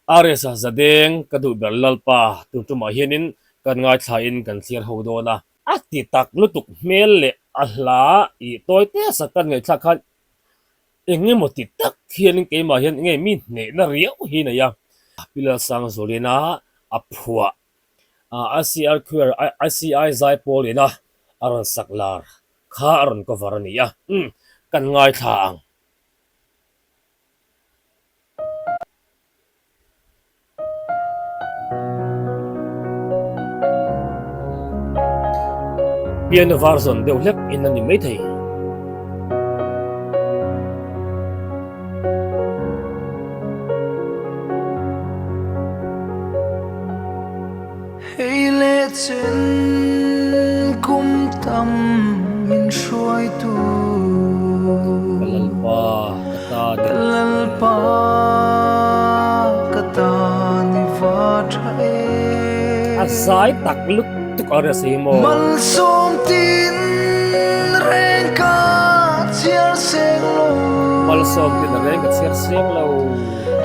RS-a Zadeng ka duh ber Lalpa tun tumah hianin kan ngaithlain kan thlir ho dawn a. A ti tak lutuk hmel leh a hla ih tawi te sak kan ngaihthlak khan eng emaw ti tak hianin keimah hian nge mi hnehna riau hi nei a. Pi Lalsangzulina a phuah ICR Choir ICI Zaipawl ina a rawn sak lar kha a rawn cover a ni a, umm kan ngaithla ang. Piano version deuh hlek in a ni maithei. Hei leh chen kum tam min hruaitu. Ka Lalpa ka tan i Ka Lalpa ka tan i va tha e. A zai tak lutuk a rest hi maw. Malsawm tin reng ka chhiar seng lo. Malsawm tin reng ka chhiar seng lo.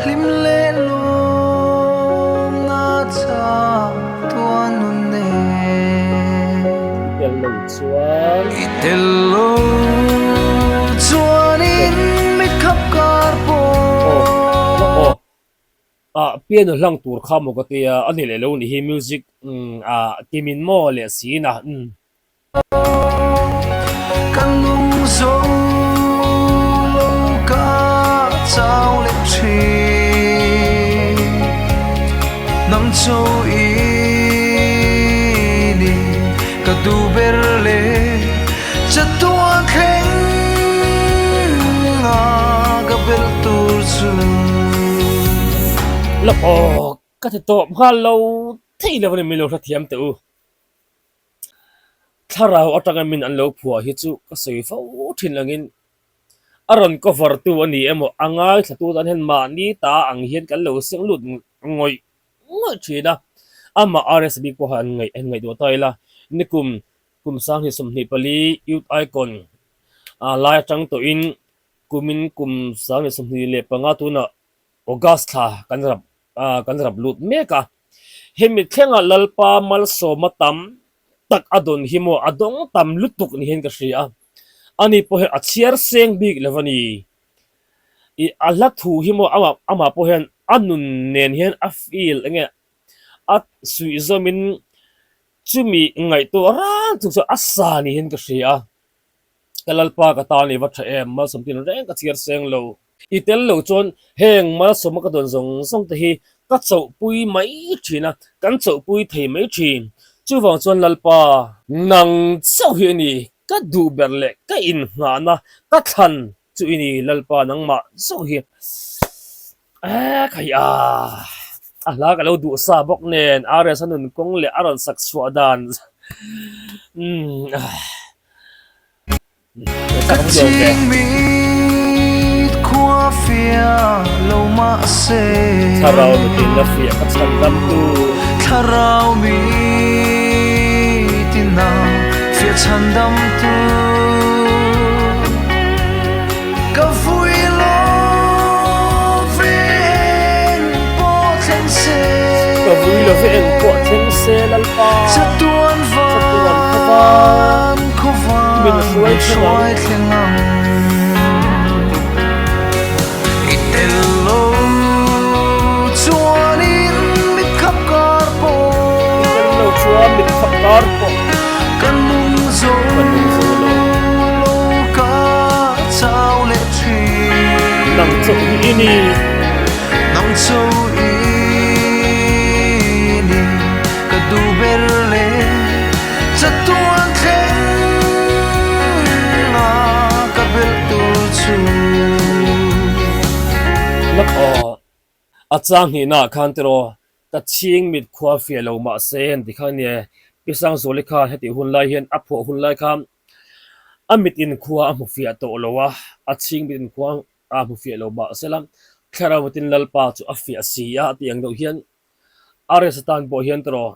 Hlim leh lawmna chak tuan nun e. I tel lo chuan. I tel lo chuanin mit khap kar pawh. Aw lawk aw. Ah piano hlang tur kha maw ka tia a ni leh lo ni hi music ah kimin maw leh si na. Ka nung zo lo ka chau leh thin Nang cho i ni ka duh ber leh Chatuan thleng a ka belh tur chu. Lawk aw ka ti tawp nghal lo thei lo a ni min lo hrethiam teh u. Thlarau atanga min an lo phuah hi chu ka sawi fo thin angin a rawn cover tu a ni emaw a ngaithla tu tan hian mahni ta ang hian kan lo seng lut ngawih ngawih thin a, amah RS bik pawh han ngaih han ngaihtuah ta ila nikum kum 2024 Youth Icon lai atang tawhin kumin kum 2025 tunah August thla kan rap kan rap lut mek a, hemi thlenga Lalpa malsawma tam tak a dawn hi maw a dawng tam lutuk ni hian ka hria a, ani pawh hian a chhiar seng bik lo a ni. I a hla thu hi maw amah amah pawh hian a nun nen hian a feel enge a suih zawmin chumi ngaihtuah rang chung chuan a sa ni hian ka hria a. Ka Lalpa ka tan i va tha em, malsawm tin reng ka chhiar seng lo. I tel lo chuan heng malsawma ka dawn zawng zawng te hi ka chauhpui mai thin a, kan chauhpui thei mai thin. Chuvang chuan Lalpa, nang chauh hi a ni, ka duh ber leh ka innghahna ka thlan chu i ni, Lalpa nangmah chauh hi. Eeh khai a, a hla ka lo duh sa bawk nen RS a nun kawng leh a rawn sak chhuah dan umm Ka ching mit khua fiah lo mahse Thlarau mitin a fiah ka chhan dam tu Thlarau mitin a fiah chhan dam tu Ka vui lo ve eng pawh thleng se. Ka vui lo ve eng pawh thleng se Lalpa. Chatuan van khuavan min hruai thleng ang. I tel lo chuanin mit khap kar pawh. I tel lo chuan mit khap kar pawh. Ka nung zo lo ka chau leh thin. Nang chauh hi i ni. Nang chauh i ni ka duh ber leh chatuan thleng a ka belh tur chu. Lak aw. A chang hnihnaah khan tiraw ka chhing mit khua fiah lo mahse an ti kha nia Pi Sangzuali khan hetih hun lai hian a phuah hun lai khan a mit in khua a hmu fiah tawh lo a, a chhing mit in khua a hmu fiah lo mahse la thlarau matin Lalpa chu a fiah si a tih ang deuh hian RS atan pawh hian tiraw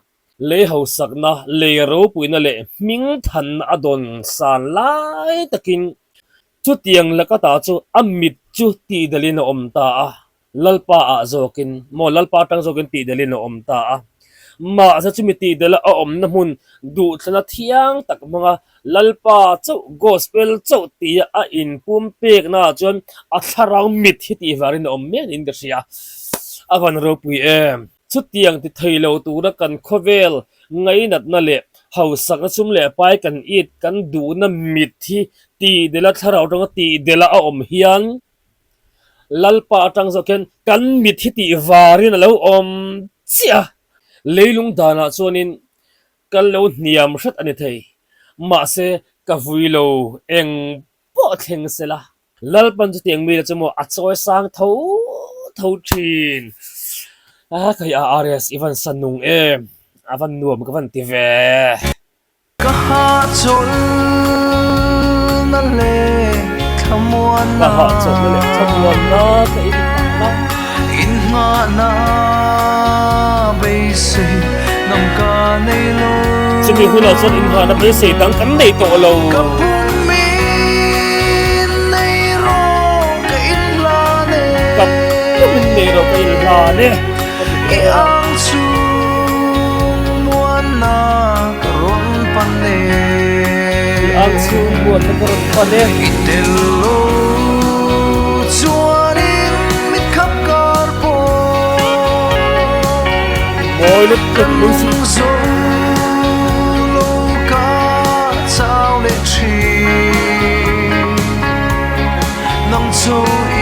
lei hausakna, lei ropuina leh hmingthanna a dawn san lai takin chutiang lakata chu a mit chu tihdalhin a awm ta a. Lalpa ah zawkin maw Lalpa atang zawkin tihdelhin a awm ta a. Mahse chumi tihdela a awmna hmun duhthlana thiang tak hmanga Lalpa chauh Gospel chauh tia a inpum pekna ah chuan a thlarau mit hi tih varin a awm mek niin ka hria. A van ropui em! Chutiang ti thei lo tura kan khawvel ngainatna leh hausakna sum leh pai kan it kan duhna mit hi tihdela thlarau atanga tihdela a awm hian Lalpa atang zawk hian kan mit hi tih varin a lo awm chiah a, leilung danah chuanin kan lo hniam hret a ni thei. Mahse, ka vui lo eng pawh thleng se la. Lalpan chutiang mite chu maw a chawi sang tho tho thin. A kei RS i van sa nung em, a van nuam ka van ti ve. Ka hahchawlhna leh thlamuanna. Ka hahchawlhna leh thlamuanna ka inngahna. Inngahna beisei dang ka nei lo. Chumi hunah chuan inngahna beisei dang kan nei tawh lo. Ka pummin nei rawh ka inhlan e. Ka pummin nei rawh ka inhlan e. I ang chhung muanna ka rawn pan e. I ang chhung muanna ka rawn pan e. I tel lo chuanin mit khap kar pawh. Mawi lutuk Ka mai si. nung zo lo ka chau leh thin. Nang chu i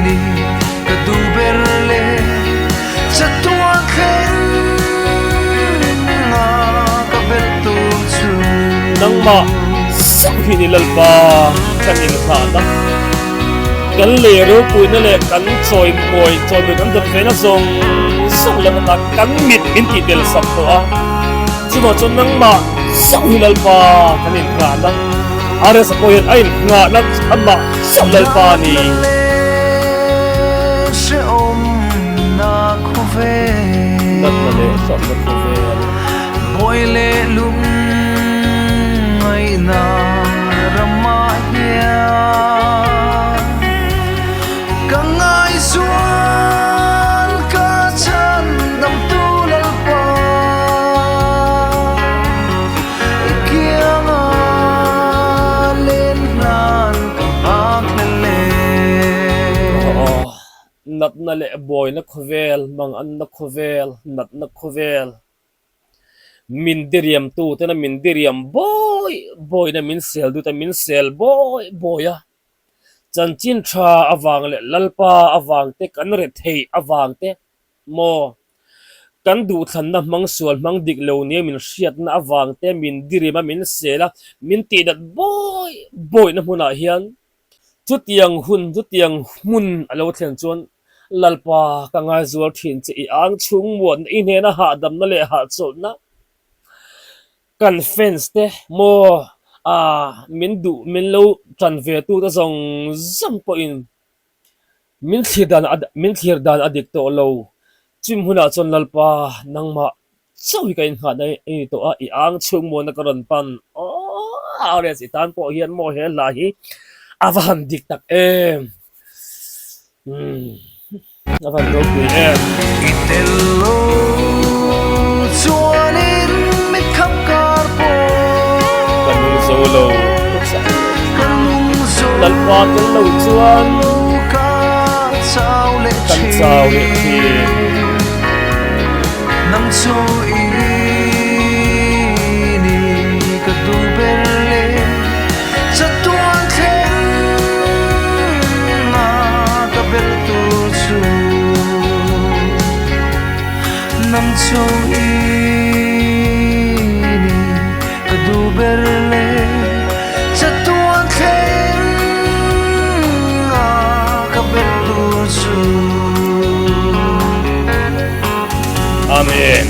ni. Ka duh ber le chatuan thleng a ka belh tur chu. Nangmah zauh hi ni Lalpa kan inhlahna, kan lei ropuina leh kan chawimawi chawimawi kan dawt vena zawng zawng lam ata kan mit min tih tel sak tawh a, chuvang chuan nangmah zauh hi Lalpa kan inhlahna, RS-a pawh hian a inhlahna amah zauh Lalpa a ni. Natna leh hrehawmna khawvel. I kianga len hlan ka nghak hlel e. Aw, natna leh buaina khawvel, manganna khawvel, natna khawvel, min diriam tu tena min diriam bawi bawina min sel dut a, min sel bawi bawi a. Chanchin tha avang leh Lalpa avang te kan retheih avang te Maw? Kan duhthlanna hmang sual hmang dik lo nia min hriatna avang te min dirim a, min sel a, min tihnat bawi bawihna hmunah hian chutiang hun, chutiang hmun a lo thlen chuan Lalpa ka ngaizual thin che i ang chhung muatna i hnena hahdamna leh hahchawlhna kan fans te maw ah min duh min lo tan ve tu te zawng zawng pawhin Min thlir dan a min thlir dan a dik tawh lo. Chim hunah chuan Lalpa nangmah chauh hi ka innghat a ni tawh a, i ang chhung muana ka rawn pan aw RS i tan pawh hian maw he hla hi a va han dik tak em. Umm a van ropui em. I tel lo chuanin mit khap kar pawh. Ka nung zo lo. Lalpa tel lo chuan kan chau leh thin. Ka duh ber le chatuan thleng a ka belh tur chu. Amen.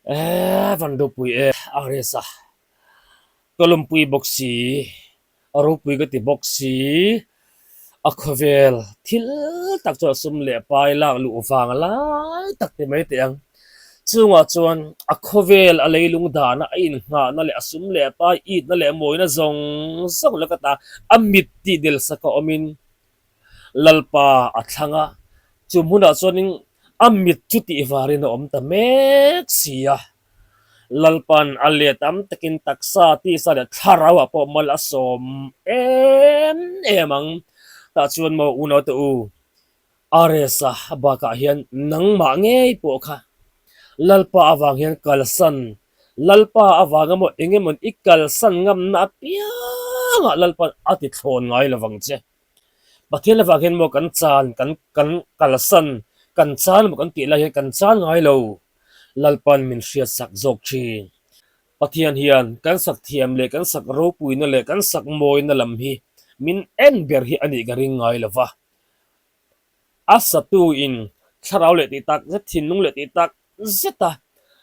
Eee van ropui e RS a ka lawmpui bawk si. A ropui ka ti bawk si, a khawvel thil tak chuan sum leh pai lak luh vang lai tak ti mai teh ang. Chungah chuan a khawvel a leilung dana a innghahna leh a sum leh a pai itna leh mawina zawng zawng laka ta a mit tih del sak a awmin Lalpa a thlang a, chu hmunah chuanin a mit chu tih varin a awm ta mek si a. Lalpan a let tam takin taksa, tisa leh thlarauah pawh mal a sawm em em ang. Tah chuan maw unaute u, RS-a bakah hian nangmah ngei pawh kha Lalpa avang hian kalsan, Lalpa avanga maw eng emaw i kalsan ngamna apiangah Lalpa'n a ti thlawn ngai lo vang che. Pathian avang hian maw kan chan, kan kan kalsan, kan chan emaw kan tih lai hian kan chan ngai lo. Lalpa'n min hriatsak zawk thin. Pathian hian kan sak thiam leh kan sak ropuina leh kan sak mawina lam hi min en ber hi a nih ka ring ngai lo va. A satu in thlarau leh tih tak zet, thinlung leh tih tak zeta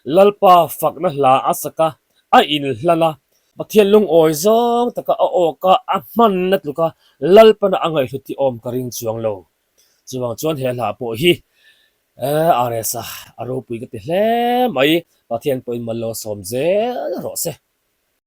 Lalpa fakna hla a sak a, a inhlan a, Pathian lungawi zawng taka a awk a, a hmanna tluka Lalpana a ngaihhlut hi awm ka ring chuang lo. Chuvang chuan he hla pawh hi RS-a a ropui ka ti hle mai, Pathian pawhin mal lo sawm zel rawh se.